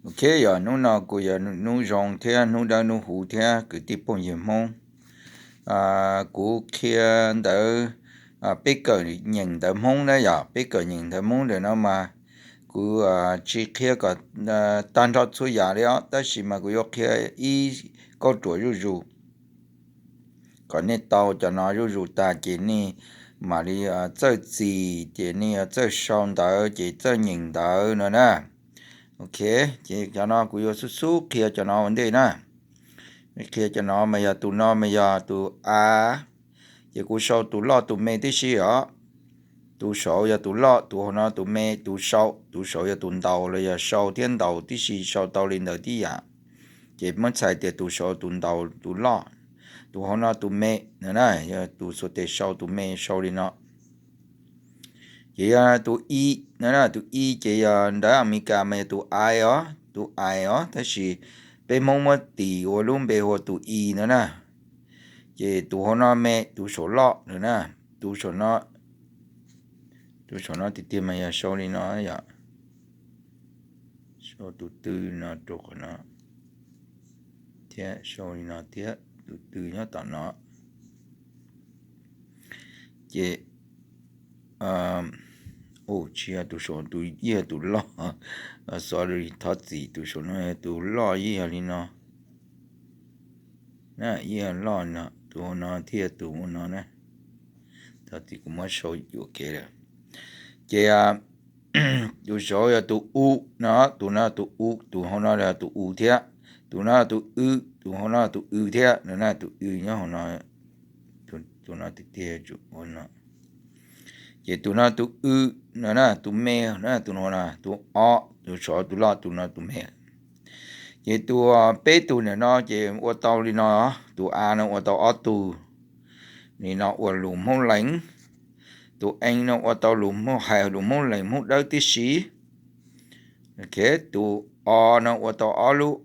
Ok, yog hnub no kuj yog hnub zoo thiab hnub dawb hnub huv thiab kwv tij phooj ywg Hmoob. Kuv qhia ntawv, peb kawm nyeem ntawv Hmoob na yom, peb kawm nyeem ntawv Hmoob ntawm no mas kuv tsis qhia kom tag nrho txhua yam li os, tab sis mas kuv yuav qhia ib kauj ruam zuj zus kom nej tau cov no zuj zus tas ces nej mam li txawj txim ces nej yuav txawj sau ntawv ces txawj nyeem ntawv no na. Ok, ces cov no kuv yuav xub xub qhia cov no ua ntej na. Qhia cov no mas yog tus no mas yog tus a, ces kuv sau tus loj tus me tib si os. Tus saud yog tus loj, tus hauv no tus me, tus saud, tus saud yog tus ntaus los yog sau thiab ntaus tib si, sau tau li ntawd tib yam. Ces muab txhais tias tus saud tus ntaus tus loj, tus hauv no tus me no na, yog tus xuas tes sau tus me sau li no. Ces yog tus i no na, tus i ces yog ntawv Amelikas mas yog tus i os, tus i os, tab sis peb Hmoob muab tis ua lub npe hu ua tus i no na. Ces tus hauv no me, tus saud loj no na, tus saud no, tus saud no tiag tiag mas yog sau li no yom. Sau tus tw no rau qhov no thiab sau li no thiab, tus tw nyob tom no. Ces, ua tsis yog tus saud, tus ib yog tus loj, sorry, thov txim, tus saud no yog tus loj, ib yog li no, ib yog loj no, tus no thiaj yog tus ua no na. Thov txim, kuv muab sau yuam kev lawm. Ces tus saud yog tus u no, tus no tus u, tus hauv no yog tus u thiab, tus no tus w, tus hauv no tus w thiab no na, tus w nyob hauv no, tus no tiag tiag ua no. Ces tus no tus w no na, tus me na, tus no na, tus o, tus saud tus loj, tus no tus me. Ces tus peb tug ntawm no ces ua tau li no, tus a no ua tau ob tug li no ua lus Hmoob Lees, tus e no ua tau lus Hmoob, hais lus Hmoob Lees Hmoob Dawb tib si. Tus o no ua tau ob lub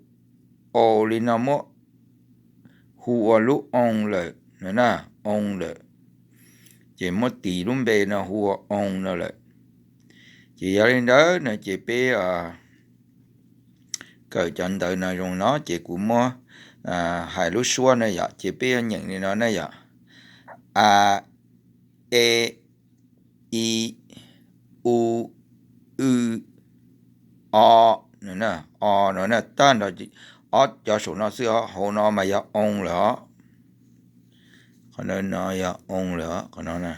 o li no muab hu ua lub oo lawm no na, oo lawm. Ces muab tis lub npe no hu ua oo no lawm. Ces yog li ntawd no ces peb kawm cov ntawv no zoo no ces kuv muab hais lub suab na yom, ces peb yuav nyeem li no na yom. A, e, i, u, w, o, o no na, tag nrho ob cov saum no xwb os, hauv no mas yog oo lawm os. Qhov no yog oo lawm os, qhov no na.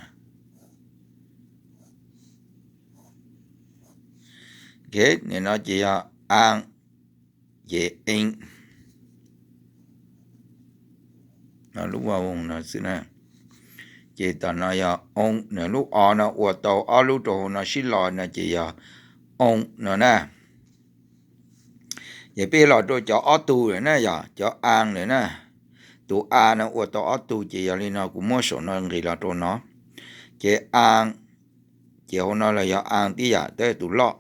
Nim no ces yog aa, ces ee, lub vaj voog no xwb na. Ces tom no yog oo, lub o no ua tau ob lub rau hauv no sib los no ces yog oo no na. Ces peb los rau cov ob tug lawm na, yog cov aa lawm na. Tus a no ua tau ob tug ces yog li no, kuv muab saum no nqis los rau no. Ces aa, ces hauv no los yog aa tib yam, tab sis tus loj.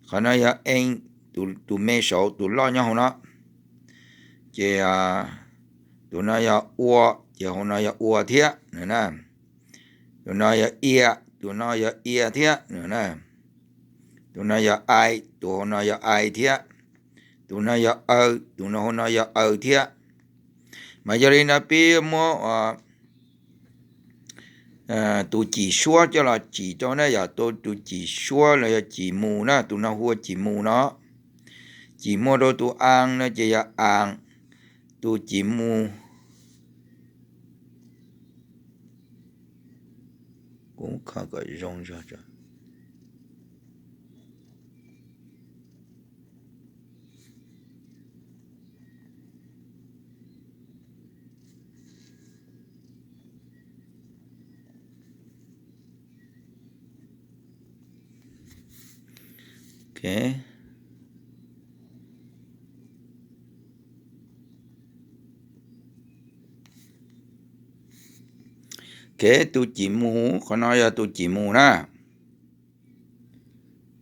Qhov no yog ee, tus me saud, tus loj nyob hauv no. Ces tus no yog ua, ces hauv no yog ua thiab no na. Tus no yog ia, tus no yog ia thiab no na. Tus no yog ai, tus hauv no yog ai thiab. Tus no yog aw, tus no hauv no yog aw thiab. Mas yog li no peb muab tus cim suab coj los cim rau na, yog tus cim suab los yog cim mus na, tus no hu ua cim mus no. Cim mus rau tus aa no ces yog aa, tus cim mus, kuv kho kom zoo zog. Ok, tus cim mus, qhov no yog tus cim mus na.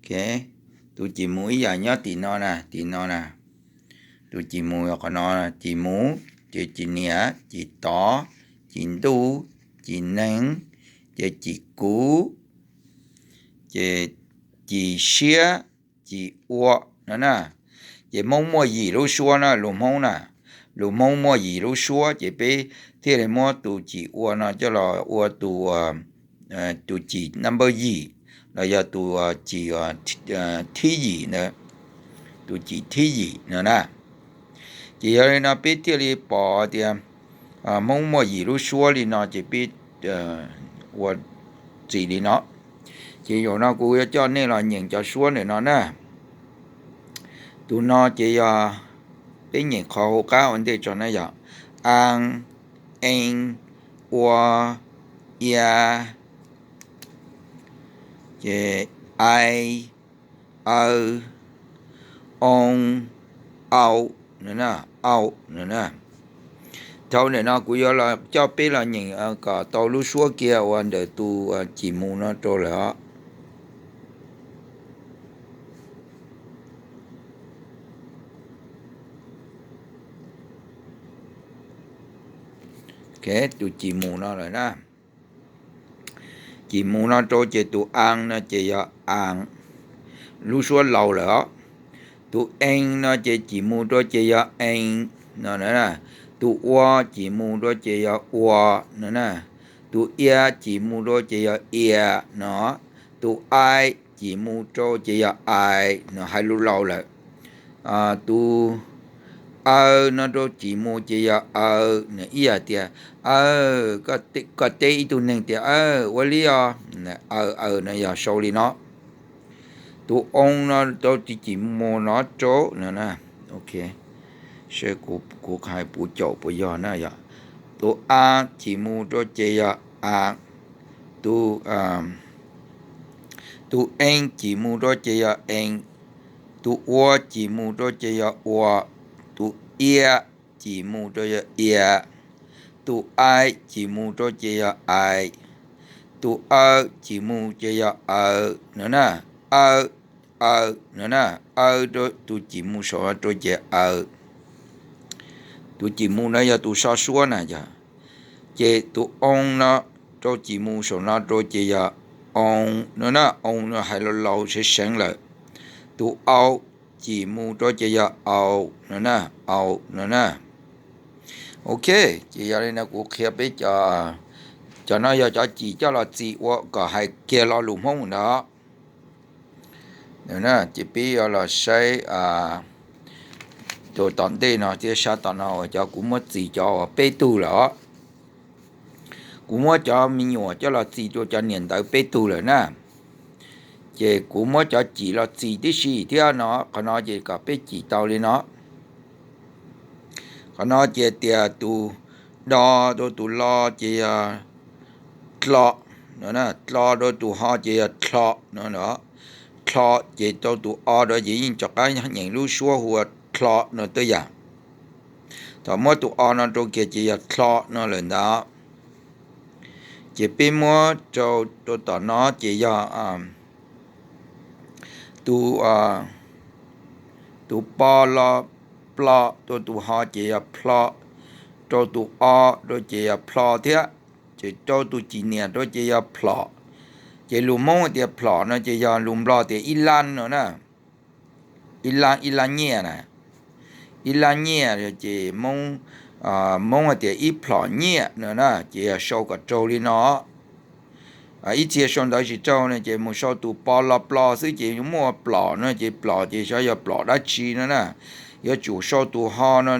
Tus cim mus ib yam nyob tim no na, tim no na. Tus cim mus yog qhov no, cim mus, ces cim niam, cim tod, cim ntuj, cim neeg, ces cim kuv, ces cim siab, cim ua no na. Ces Hmoob muaj yim lub suab na, lus Hmoob na, lus Hmoob muaj yim lub suab ces peb thiaj li muab tus cim ua no coj los ua tus, tus cim number yim, los yog tus cim thib yim ntawd, tus cim thib yim no na. Ces yog li no peb thiaj li pom tias Hmoob muaj yim lub suab li no ces peb ua txim li no. Ces zaum no kuv yuav coj nej los nyeem cov suab ntawm no na. Tus no ces yog, peb nyeem qhov hauv qab ua ntej tso na, yog aa, ee, ua, ia, ces ai, aw, oo, au, au no na. Dhau ntawm no kuv yuav los coj peb los nyeem kom tau lub suab kiag uas ntawm tus cim mus no rau lawm os. Tus cim mus no lawm na. Cim mus no rau ces tus aa no ces yog aa, lub suab laus lawm os. Tus ee no ces cim mus rau ces yog ee no na. Tus ua cim mus rau ces yog ua no na. Tus ia cim mus rau ces yog ia no. Tus ai cim mus rau ces yog ai no, hais lus laus lawm. Tus aw no rau cim mus ces yog aw no, ib yam tias aw, koj teb ib tug neeg tias aw, ua li os, aw, aw no yog sau li no. Tus oo no rau cim mus no rau no na. Seb kuv hais puv caum puas yog na, yog tus a cim mus rau ces yog a, tus, tus ee cim mus rau ces yog ee, tus ua cim mus rau ces yog ua, tus ia cim mus rau yog ia, tus ai cim mus rau ces yog ai, tus aw cim mus ces yog aw no na, aw, aw no na, aw rau tus cim mus saum no rau ces aw. Tus cim mus no yog tus so suab na yog. Ces tus oo no rau cim mus saum no rau ces yog oo no na, oo no hais laus laus seev seev lawm. Tus au cim mus rau ces yog au no na, au no na. Ok, ces yog li no kuv qhia peb cov, cov no yog cov cim coj los txim ua kom hais kiag lo lus Hmoob ntawd. Ces peb yuav los saib tus tom ntej no thiab sab tom no uas cov kuv muab txim cov uas peb tug lawm os. Kuv muab cov me nyuam coj los txim rau cov niam ntawv peb tug lawm na. Ces kuv muab cov cim los txim tib si thiab no, qhov no ces kom peb cim tau li no. Qhov no ces tias tus do rau tus lo ces yog dlo no, dlo rau tus ho ces yog dlho no. Dlho ces rau tus o rau ces yeej rov qab nyeem lub suab hu ua dlho no twb yam. Thaum muab tus o no rau kiag ces yog dlho no lawm ntawd. Ces peb muab rau, rau tom no ces yog tus, tus po lo plo rau tus ho ces yog plho, rau tus o rau ces yog plho thiab, ces rau tus cim niam rau ces yog plhom. Ces lus Hmoob tias plhom no ces yog lus Nplog tias ib lab no na. Ib lab, ib lab nyiaj na. Ib lab nyiaj ces Hmoob, Hmoob hais tias ib plhom nyiaj no na, ces yog sau kom raug li no. Ib txhia sau ntawv tsis raug no ces mus sau tus po lo plo xwb ces yuav muaj plom no ces plom ces xyov yog plom dab tsi no na. Yuav tsum sau tus ho no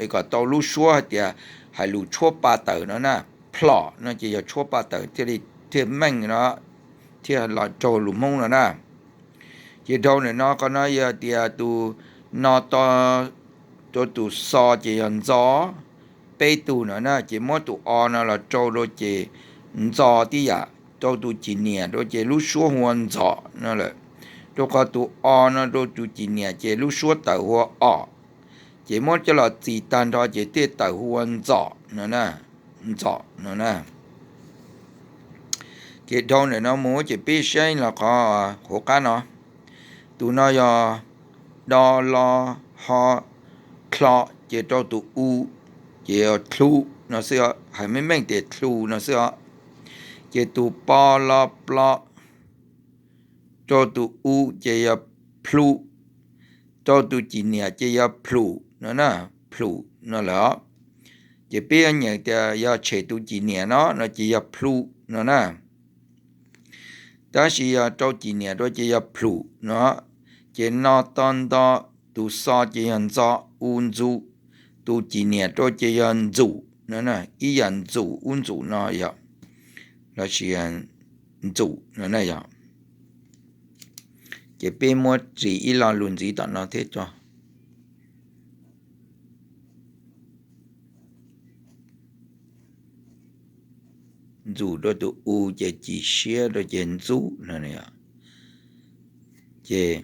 kom tau lub suab hais tias hais lus tshuab pa tawm no na. Plhom no ces yog tshuab pa tawm thiaj li, thiaj meej no, thiaj los raug lus Hmoob no na. Ces dhau ntawm no qhov no yog tias tus no to rau tus xo ces yog ntxo, peb tug no na, ces muab tus o no los rau rau ces ntxo tib yam, rau tus cim niam rau ces lub suab hu ua ntxom no lawm. Rau qhov tus o no rau tus cim niam ces lub suab tawm hu ua om, ces muab coj los txim tag nrho ces thiaj tawm hu ua ntxom no na, ntxom no na. Ces dhau ntawm no mus ces peb saib los qhov hauv qab no. Tus no yog do lo ho dlho ces rau tus u ces yog dlhu no xwb, hais meej meej tias dlhu no xwb os. Ces tus po lo plo rau tus u ces yog plhu, rau tus cim niam ces yog plhum no na, plhum no lawm. Ces peb yuav nyeem tias yog tshem tus cim niam no no ces yog plhu no na. Tab sis yog rau cim niam rau ces yog plhum no. Ces no to nto, tus xo ces yog ntxo, u ntxu, tus cim niam rau ces yog ntxum no, ib yam ntxum ub ntxum no yog, lossis ntxum no na yog. Ces peb muab ris ib lo lus ntxiv tom no thiab tso. Ntxum rau tus u ces cim siab rau ces ntxub no. Ces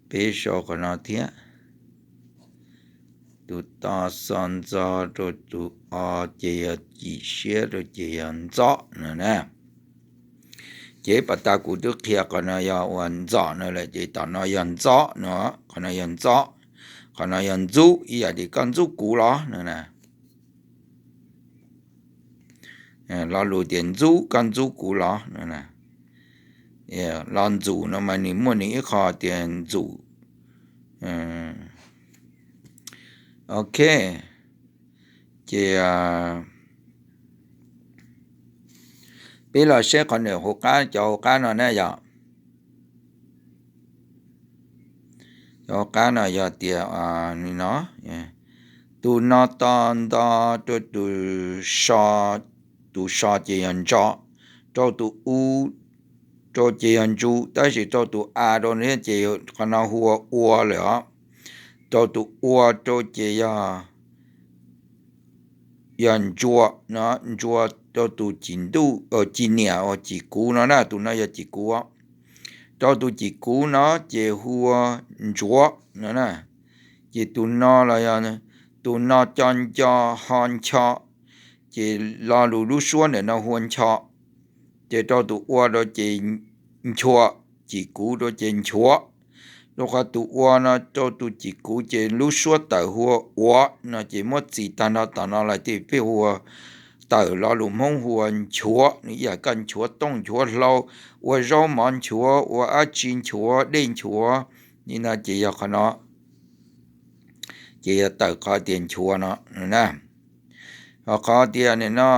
peb sau qhov no thiab. Tus to xo ntxo rau tus o ces yog cim siab rau ces yog ntxob no na. Ces pas tas kuv twb qhia qhov no yog ua ntxom no lawm ces tom no yog ntxob no, qhov no yog ntxob, qhov no yog ntxub, ib yam li koj ntxub kuv los no na. Lo lus tias ntxub, koj ntxub kuv los no. Lo ntxum no mas nws muaj nws ib qho tias ntxum. Ok, ces peb los saib qhov nws hauv qab, cov hauv qab no na yog. Cov hauv qab no yog tias no, tus no to nto rau tus so, tus so ces yog ntso, rau tus u rau ces yog ntsu, tab sis rau tus a rau thiab ces qhov no hu ua ua lawm os. Rau tus ua rau ces yog, yog ntsua no, ntsua rau tus cim ntuj, cim niam uas cim kuv no na, tus no yog cim kuv. Rau tus cim kuv no ces hu ua ntsuav no na. Ces tus no los yog, tus no co nco ho ncho, ces lo lus lub suab ntawm no hu ua ncho. Ces rau tus ua rau ces nchua, cim kuv rau ces nchuav. Rau qhov tus ua no rau tus cim kuv ces lub suab tawm hu ua uav no ces muab txiv tag nrho tom no los ces peb hu ua, tawm lo lus Hmoob hu ua nchuav, nws ib yam koj nchuav tooj nchuav hlau, ua zaub mov nchuav, ua dab tsi nchuav, dej nchuav, li no ces yog qhov no. Ces yog tawm qhov tias nchuav no na. Ho qhov tias no,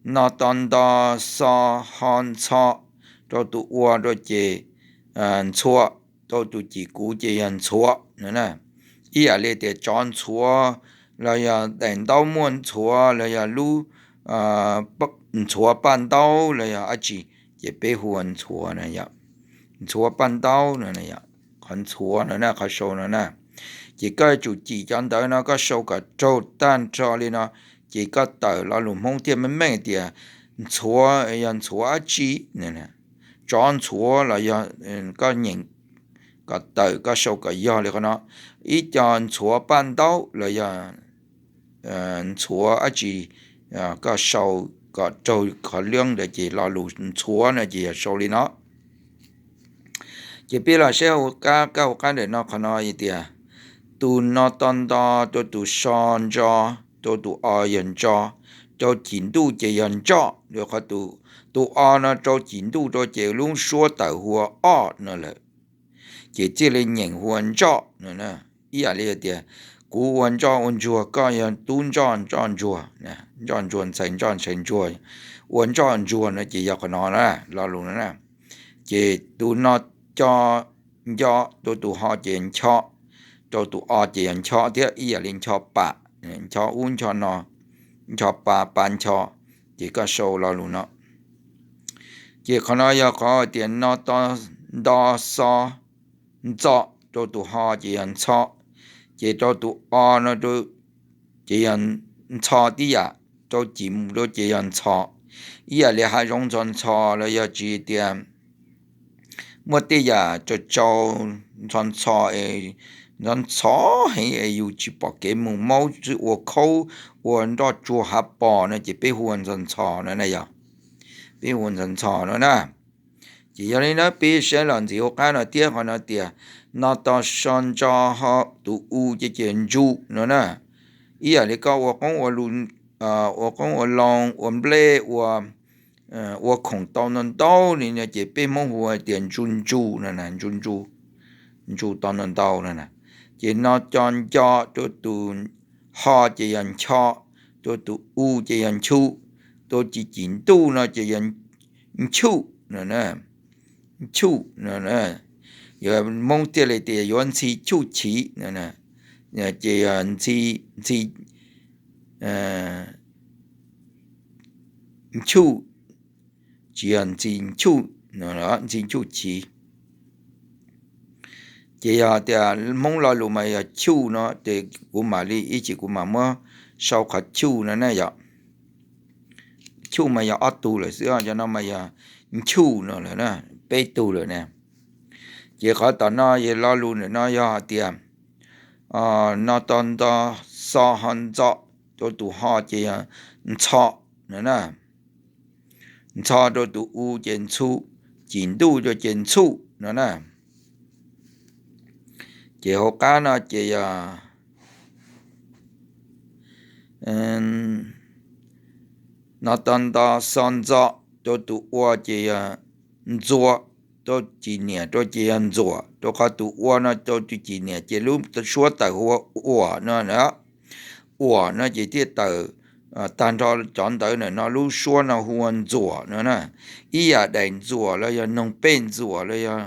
no to nto xo ho ntxho, rau tus ua rau ces ntxhua, rau tus cim kuv ces yog ntxhuav no na. Ib yam li tias tsov ntxhuav, los yog daim ntaub muaj ntxhuav, los yog lub ntxhuav paj ntaub, los yog dab tsi, ces peb hu ua ntxhuav no yog, ntxhuav paj ntaub no yog, qhov ntxhuav no na, qhov sau no na. Ces koj yuav tsum cim cov ntawv no koj sau kom raug tag nrho li no, ces koj tawm lo lus Hmoob thiaj meej meej tias ntxhuav yog ntxhuav dab tsi. Tsov ntxhuav los yog, koj nyeem kom tawm koj sau kom yog li qhov no. Ib co ntxhuav paj ntaub los yog ntxhuav dab tsi, koj sau kom raug qhov lab ntawd ces lo lus ntxhuav no ces yog sau li no. Ces peb los saib hauv qab, kab hauv qab ntawm no qhov no tias, tus no to nto rau tus so ntso, rau tus o yog ntso, rau cim ntuj ces yog ntsoj, qhov tus o no rau cim ntuj rau ces lub suab tawm hu ua o no lawm, ces thiaj li nyeem hu ua ntsoj no. Ib yam li tias kuv ua ntsoj ua ntsuag, koj yog tub ntsoj ntsoj ntsuag, ntsoj ntsuag ntxhais ntsoj ntxhais ntsuag, ua ntsoj ntsuag no ces yog qhov no na, lo lus no na. Ces tus no co nco, rau tus ho ces ncho, rau tus o ces yog ncho thiab, ib yam li ncho pam, ncho ub ncho no, ncho pa pa ncho, ces koj sau lo lus no. Ces qhov no yog qhov tias no to nto xo ntxo, rau tus ho ces yog ntxho, ces rau tus o no ces yog ntxho tib yam, rau cim mus rau ces yog ntxhos. Ib yam li hav zoov ntxhov ntxhos los yog tsis tias muaj tej yam tsaus tsaus ntxhov ntxhos, ntxhov ntxhov heev es yus tsis pom kev mus, maub txwb ua khaub, ua nroj tsuag hav pos no ces peb hu ua ntxhov ntxhos no na yog, peb hu ua ntxhov ntxhos no na. Ces yog li ntawd peb saib los ntxiv hauv qab no thiab, qhov no tias no to so ntso ho tus u ces ces ntsu no na. Ib yam li koj ua qoob ua loo, ua nplej, ua khoom tau ntau ntau li no ces peb Hmoob hu tias ntsu ntsu no na, ntsu ntsu. ntsu to ntau ntau no na. Ces no co nco, rau tus ho ces yog ncho, rau tus u ces yog nchu, rau cim cim ntuj no ces yog nchuj no na. Nchuj no, yuav Hmoob thiaj li tias yuav ntxhi chuj chiv no, ces yog ntxhi, ntxhi, nchuj, tsis yog ntxhi nchuj, ntxhi nchuj chiv. Ces yog tias Hmoob lo lus mas yog chuj no ces kuv mam li ib chim kuv mam muab sau qhov chuj no na yom. Chuj mas yog ob tug lawm xwb, cov no mas yog nchuj no lawm na, peb tug lawm na. Ces qhov tom no yog lo lus ntawm no yog hais tias, no to nto xo ho ntxo, rau tus ho ces yog ntxho no na. Ntxho rau tus u ces ntxhu, cim ntuj rau ces ntxhuj no na. Ces hauv qab no ces yog no to nto xo ntxo, rau tus ua ces yog ntxua, rau cim niam rau ces yog ntxuam, rau qhov tus ua no rau tus cim niam ces lub suab tawm hu ua uam no na. Uam no ces thiaj tawm tag nrho cov ntawv ntawm no lub suab no hu ua ntxuam no na. Ib yam daim ntxuam los yog noog pej ntxuam los yog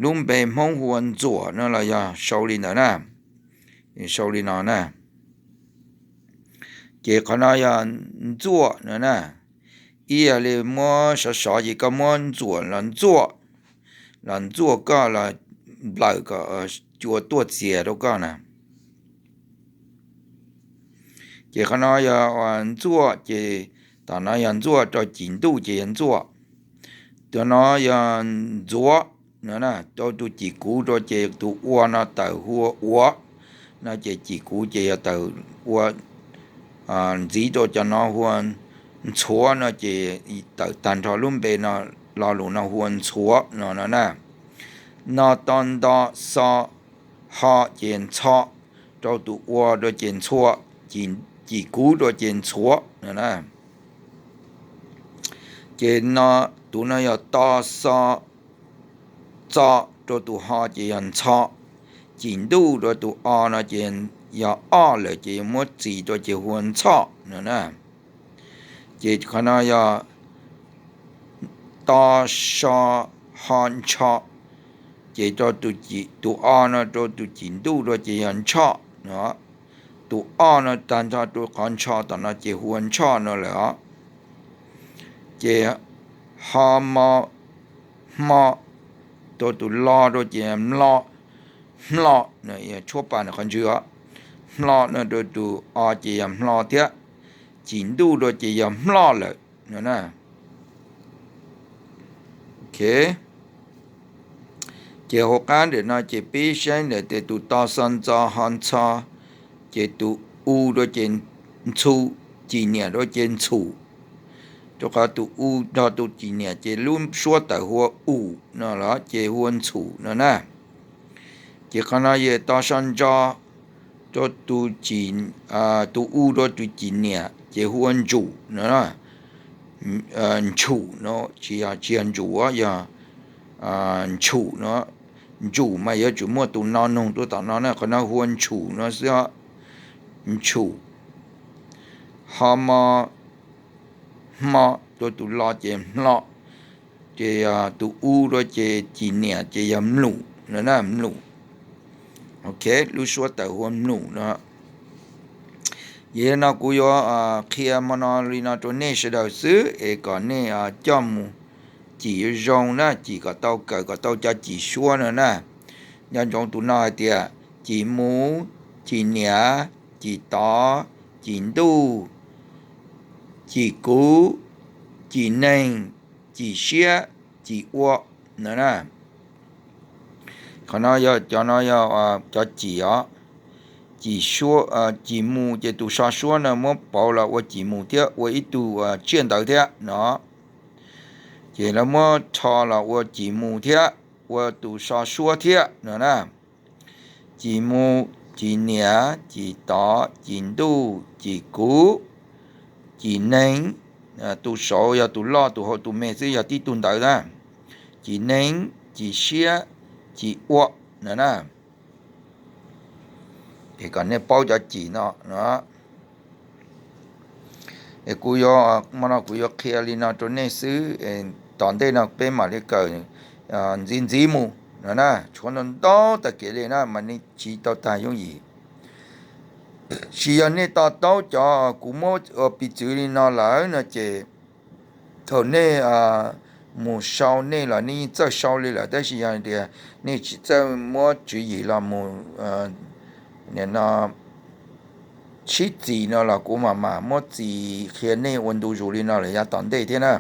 lub npe Hmoob hu ua ntxuam no los yog sau li ntawd na. Sau li no na. Ces qhov no yog ntxuaj no na. Ib yam li muab sov sov ces koj muab ntxuam los ntxuaj, los ntxuaj koj los nplawm kom cua tuaj txias rau koj na. Ces qhov no yog ntxuaj ces tom no yog ntxuaj rau cim ntuj ces yog ntxuaj. Tom no yog ntxuav no, rau tus cim kuv rau ces tus ua no tawm hu ua uav no ces cim kuv ces yog tawm ua ntxiv rau cov no hu ua ntxhuav no ces tawm tag nrho lub npe no, lo lus no hu ua ntxhuav no no na. No to nto xo ho ces ntxho, rau tus ua rau ces ntxhua, cim kuv rau ces ntxhuav no na. Ces no tus no yog to xo txo, rau tus ho ces yog ntxho, cim ntuj rau tus o no ces yog oj lawm ces muab txis rau ces hu ua ntxhoj no na. Ces qhov no yog to so ho ntsho, ces rau tus o no rau tus cim ntuj rau ces yog ntshoj no. Tus o no tag nrho rau qhov ntsho tom no ces hu ua ntshoj no lawm os. Ces ho mo hmo, rau tus lo rau ces mlo, hmlo, tshuab pa qhov ntswg os. Hmlo no rau tus o ces yog hmlo thiab, cim ntuj rau ces yog hmloj lawm no na. Ces hauv qab ntawm no ces pib saib ntawm tias tus to xo ntxo ho ntxho, ces tus u rau ces ntxhu, cim niam rau ces ntxhum. Rau qhov tus u nrog tus cim niam ces lub suab tawm hu ua um no los ces hu ua ntxhum no na. Ces qhov no yog to so ntso rau tus u rau tus cim niam ces hu ua ntsum no. Ntshum no tsis yog, tsis yog ntsum, yog ntshum no. Ntsum mas yuav tsum muaj tus no nug tuaj tom no na, qhov no hu ua ntshum no xwb. Ntshum. Ho mo hmo, rau tus lo ces hmlo, ces tus u rau ces cim niam ces yog mlum no na, mlum. Ok, lub suab tawm hu ua mlum no. Yog li no kuv yuav qhia hmo no li no rau nej sawv daws xwb es kom nej coj mus cim zoo zoo na, cim kom tau kawm kom tau cov cim suab no na. Nco ntsoov tus no hais tias cim mus, cim niam, cim tod, cim ntuj, cim kuv, cim neeg, cim siab, cim ua no na. Qhov no yog, cov no yog cov cim os. Cim suab, cim mus ces tus so suab no muab pauv los ua cim mus thiab ua ib tug tsiaj ntawd thiab no. Ces lawv muab rho los ua cim mus thiab ua tus so suab thiab no na. Cim mus, cim niam, cim tod, cim ntuj, cim kuv, cim neeg, tus saud yog tus loj, tus hauv tus me xwb yog tib tug ntawd na. Cim neeg, cim siab, cim ua no na. Es kom nej paub cov cim no no. Kuv yuav, hmo no kuv yuav qhia li no rau nej xwb, tom ntej no peb mam li kawm ntxiv ntxiv mus no na, tshuav ntau ntau tag kev li na mas nej siv tau tag yooj yim. Tsis yog nej to taub cov kuv muab ua piv txwv li no lawm no ces thaum nej mus sau nej los nej yeej txawj sau li lawm, tab sis yog tias nej tsis txawj muab tswv yim los mus sib txis no los kuv mam mam muab txis qhia nej ua ntu zus li no lawm yav tom ntej thiab na.